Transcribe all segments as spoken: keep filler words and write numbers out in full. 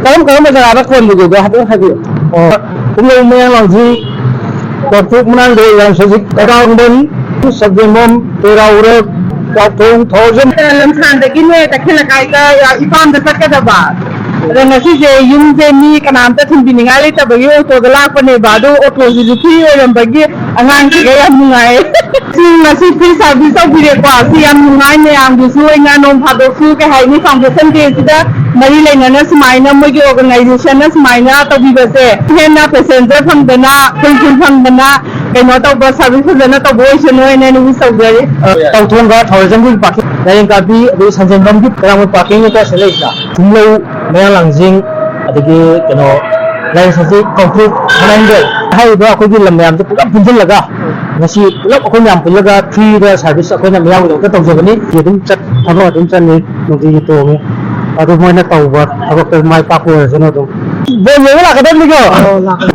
ꯀꯔꯝ ꯀꯔꯝꯕ ꯖꯒꯥꯗ ꯈꯣꯟꯕꯒꯦꯗꯣ ꯍꯥꯏꯐꯦꯠ ꯍꯥꯏꯕꯤꯌꯨ꯫ ꯑꯣ, ꯄꯨꯡꯂꯧ, ꯃꯌꯥꯡ ꯂꯥꯡꯖꯤꯡ, ꯀꯣꯔꯐꯨ, ꯃꯅꯥꯡꯗ ꯌꯥꯝꯁꯖꯤꯛ, ꯀꯩꯔꯥꯎꯕꯟ, ꯁꯕꯖꯦꯝꯕꯝ, ꯇꯦꯔꯥꯎꯔꯛ, ꯀ꯭ꯋꯥꯛꯊꯣꯡ, ꯊꯧꯔꯖꯝ꯫ ꯂꯝꯁꯥꯡꯗꯒꯤꯅꯦ ꯇꯈꯦꯜ ꯂꯩꯀꯥꯏꯗ ꯏꯄꯥꯝꯗ ꯆꯠꯀꯗꯕ꯫ ꯑꯗꯣ ꯉꯁꯤꯁꯦ ꯌꯨꯝꯁꯦ ꯃꯤ ꯀꯅꯥꯝꯇ ꯊꯤꯟꯕꯤꯅꯤꯡꯉꯥꯏ ꯂꯩꯇꯕꯒꯤ ꯑꯣꯇꯣꯗ ꯂꯥꯛꯄꯅꯦꯕ꯫ ꯑꯗꯣ ꯑꯣꯇꯣꯁꯤꯁꯨ ꯐ꯭ꯔꯤ ꯑꯣꯏꯔꯝꯕꯒꯤ ꯑꯉꯥꯡꯁꯤꯒ ꯌꯥꯝ ꯅꯨꯡꯉꯥꯏ꯫ ꯁꯤ ꯉꯁꯤ ꯐ꯭ꯔꯤ ꯁꯥꯔꯚꯤꯁ ꯇꯧꯕꯤꯔꯦꯀꯣ꯫ ꯁꯤ ꯌꯥꯝ ꯅꯨꯡꯉꯥꯏ꯫ ꯃꯌꯥꯝꯒꯤꯁꯨ ꯑꯩꯅ ꯅꯣꯡ ꯐꯥꯗꯣꯛꯁꯨ ꯀꯩ ꯍꯥꯏꯅꯤ, ꯐꯥꯎꯟꯗꯦꯁꯟ ꯗꯦꯁꯤꯗ ꯃꯔꯤ ꯂꯩꯅꯅ ꯁꯨꯃꯥꯏꯅ ꯃꯣꯏꯒꯤ ꯑꯣꯔꯒꯅꯥꯏꯖꯦꯁꯟꯅ ꯁꯨꯃꯥꯏꯅ ꯇꯧꯕꯤꯕꯁꯦ ꯍꯦꯟꯅ ꯄꯦꯁꯦꯟꯖꯔ ꯐꯪꯗꯅ, ꯈꯣꯡꯊꯨꯝ ꯐꯪꯗꯅ ꯀꯩꯅꯣ ꯇꯧꯕ, ꯁꯥꯔꯚꯤꯁ ꯐꯖꯅ ꯇꯧꯕ ꯑꯣꯏꯁꯅꯨ ꯍꯥꯏꯅ ꯑꯩꯅ ꯋꯤꯁ ꯇꯧꯖꯔꯤ꯫ ꯇꯧꯊꯣꯡꯒ ꯊꯧꯔꯖꯝꯒꯤ ꯄꯥꯔꯀꯤꯡ, ꯂꯥꯏꯔꯦꯟ ꯀꯥꯕꯤ, ꯑꯗꯩ ꯁꯟꯖꯦꯟꯕꯝꯒꯤ ꯀꯩꯔꯥꯛ ꯄꯥꯔꯀꯤꯡꯒ ꯁꯤꯗ ꯂꯩꯁꯤꯅ꯫ ꯊꯨꯝꯂꯧ, ꯃꯌꯥꯡ ꯂꯥꯡꯖꯤꯡ, ꯑꯗꯒꯤ ꯀꯩꯅꯣ, ꯂꯥꯏꯔꯦꯟ ꯁꯟꯖꯦꯟ, ꯀꯧꯇ꯭ꯔꯨꯛ, ꯃꯅꯥꯏꯟꯗꯣ, ꯍꯥꯏꯔꯤꯕ ꯑꯩꯈꯣꯏꯒꯤ ꯂꯝ ꯃꯌꯥꯝꯁꯦ ꯄꯨꯂꯞ ꯄꯨꯟꯁꯤꯜꯂꯒ ꯉꯁꯤ ꯄꯨꯂꯞ ꯑꯩꯈꯣꯏ ꯃꯌꯥꯝ ꯄꯨꯜꯂꯒ ꯐ꯭ꯔꯤꯗ ꯁꯥꯔꯚꯤꯁ ꯑꯩꯈꯣꯏꯅ ꯃꯤꯌꯥꯝꯒꯤꯗꯃꯛꯇ ꯇꯧꯖꯕꯅꯤ꯫ ꯑꯗꯨꯝ ꯆꯠ-, ꯊꯕꯛ ꯑꯗꯨꯝ ꯆꯠꯅꯤ, ꯅꯨꯡꯇꯤꯒꯤ ꯇꯣꯡꯉꯤ꯫ ꯑꯗꯨ ꯃꯣꯏꯅ ꯇꯧꯕ ꯊꯕꯛꯇ ꯃꯥꯏ ꯄꯥꯛꯄ ꯑꯣꯏꯔꯁꯅꯨ ꯑꯗꯨꯝ꯫ ꯕꯣꯜ ꯌꯦꯡꯕ ꯂꯥꯛꯀꯗꯕꯅꯤꯀꯣ꯫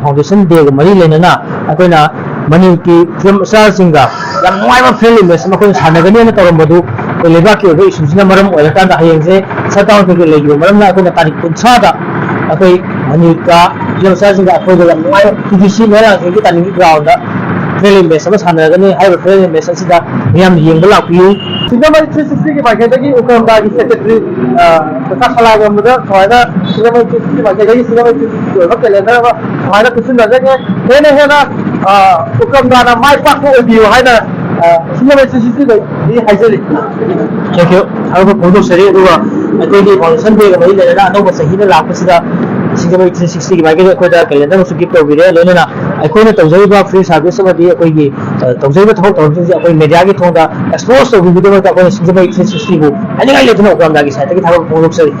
ꯐꯥꯎꯟꯗꯦꯁꯟ ꯗꯦꯒ ꯃꯔꯤ ꯂꯩꯅꯅ ꯑꯩꯈꯣꯏꯅ ꯃꯅꯤꯄꯨꯔꯒꯤ ꯐꯤꯂꯝ ꯁ꯭ꯇꯥꯔꯁꯤꯡꯒ ꯌꯥꯝ ꯅꯨꯡꯉꯥꯏꯕ ꯐ꯭ꯔꯦꯟꯂꯤ ꯃꯦꯠꯆ ꯑꯃ ꯑꯩꯈꯣꯏꯅ ꯁꯥꯟꯅꯒꯅꯤꯅ ꯇꯧꯔꯝꯕꯗꯨ ꯑꯩꯈꯣꯏ ꯂꯩꯕꯥꯛꯀꯤ ꯑꯣꯏꯕ ꯏꯁꯨꯁꯤꯅ ꯃꯔꯝ ꯑꯣꯏꯔꯀꯥꯟꯗ ꯍꯌꯦꯡꯁꯦ ꯁꯠ ꯗꯥꯎꯟ ꯀꯩꯀꯩ ꯂꯩꯈꯤꯕ ꯃꯔꯝꯅ ꯑꯩꯈꯣꯏꯅ ꯇꯥꯔꯤꯛ ꯀꯨꯟꯊ꯭ꯔꯥꯗ ꯑꯩꯈꯣꯏ ꯃꯅꯤꯄꯨꯔ ꯐꯤꯂꯝ ꯁ꯭ꯇꯥꯔꯁꯤꯡꯒ ꯑꯩꯈꯣꯏꯒ ꯌꯥꯝ ꯅꯨꯡꯉꯥꯏꯕ ꯇꯤ ꯗꯤ ꯁꯤ ꯃꯌꯥꯡ ꯂꯥꯡꯖꯤꯡꯒꯤ ꯇꯥꯅꯤꯡꯒꯤ ꯒ꯭ꯔꯥꯎꯟꯗ ꯐ꯭ꯔꯦꯟꯂꯤ ꯃꯦꯠꯆ ꯑꯃ ꯁꯥꯟꯅꯒꯅꯤ꯫ ꯍꯥꯏꯔꯤꯕ ꯐ꯭ꯔꯦꯟꯂꯤ ꯃꯦꯠꯆ ꯑꯁꯤꯗ ꯃꯤꯌꯥꯝ ꯌꯦꯡꯕ ꯂꯥꯛꯄꯤꯌꯨ꯫ ꯁꯤꯡꯖꯃꯩ ꯊ꯭ꯔꯤ ꯁꯤꯛꯁꯇꯤꯒꯤ ꯃꯥꯏꯀꯩꯗꯒꯤ ꯎꯀ꯭ꯔꯝꯗꯥꯒꯤ ꯁꯦꯀ꯭ꯔꯦꯇꯔꯤ, ꯑ, ꯀꯀꯥ ꯁꯂꯥꯒꯝꯕꯗ ꯁꯨꯃꯥꯏꯅ ꯁꯤꯡꯖꯃꯩ ꯊ꯭ꯔꯤ ꯁꯤꯛꯁꯇꯤꯒꯤ ꯃꯥꯏꯀꯩꯗꯒꯤ ꯁꯤꯡꯖꯃꯩ ꯊ꯭ꯔꯤ ꯁꯤꯛꯁꯇꯤꯒꯤ ꯑꯣꯏꯕ ꯀꯦꯂꯦꯟꯗꯔ ꯑꯃ ꯁꯨꯃꯥꯏꯅ ꯄꯤꯁꯤꯟꯖꯒꯦ꯫ ꯍꯦꯟꯅ ꯍꯦꯟꯅ, ꯑ, ꯎꯀ꯭ꯔꯝꯗꯥꯅ ꯃꯥꯏ ꯄꯥꯛꯄ ꯑꯣꯏꯕꯤꯌꯨ ꯍꯥꯏꯅ, ꯑ, ꯁꯤꯡꯖꯃꯩ ꯊ꯭ꯔꯤ ꯁꯤꯛꯁꯇꯤꯗꯒꯤ ꯍꯥꯏꯖꯔꯤ꯫ Thank you꯫ ꯊꯥꯒꯠꯄ ꯐꯣꯡꯗꯣꯛꯆꯔꯤ꯫ ꯑꯗꯨꯒ ꯑꯩꯈꯣꯏꯒꯤ ꯐꯥꯎꯟꯗꯦꯁꯟ ꯗꯦꯒ ꯃꯔꯤ ꯂꯩꯅꯅ ꯑꯅꯧꯕ ꯆꯍꯤꯗ ꯂꯥꯛꯄꯁꯤꯗ ꯁꯤꯡꯖꯃꯩ ꯊ꯭ꯔꯤ ꯁꯤꯛꯁꯇꯤꯒꯤ ꯃꯥꯏꯀꯩꯗ ꯑꯩꯈꯣꯏꯗ ꯀꯦꯂꯦꯟꯗꯔ ꯑꯃꯁꯨ ꯒꯤꯐ ꯇꯧꯕꯤꯔꯦ꯫ ꯂꯣꯏꯅꯅ ꯑꯩꯈꯣꯏꯅ ꯇꯧꯖꯔꯤꯕ ꯐ꯭ꯔꯤ ꯁꯥꯔꯚꯤꯁ ꯑꯃꯗꯤ ꯑꯩꯈꯣꯏꯒꯤ, ꯑ, ꯇꯧꯖꯔꯤꯕ ꯊꯕꯛ ꯊꯧꯔꯝꯁꯤꯡꯁꯦ ꯑꯩꯈꯣꯏ ꯃꯦꯗꯤꯌꯥꯒꯤ ꯊꯣꯡꯗ ꯑꯦꯛꯁꯄꯣꯖ ꯇꯧꯕꯤꯕꯒꯤꯗꯃꯛꯇ ꯑꯩꯈꯣꯏꯅ ꯁꯤꯡꯖꯃꯩ ꯊ꯭ꯔꯤ ꯁꯤꯛꯁꯇꯤꯕꯨ ꯍꯥꯏꯅꯤꯡꯉꯥꯏ ꯂꯩꯇꯅ ꯎꯀ꯭ꯔꯝꯗꯥꯒꯤ ꯁꯥꯏꯠꯇꯒꯤ ꯊꯥꯒꯠꯄ ꯐꯣꯡꯗꯣꯛꯆꯔꯤ꯫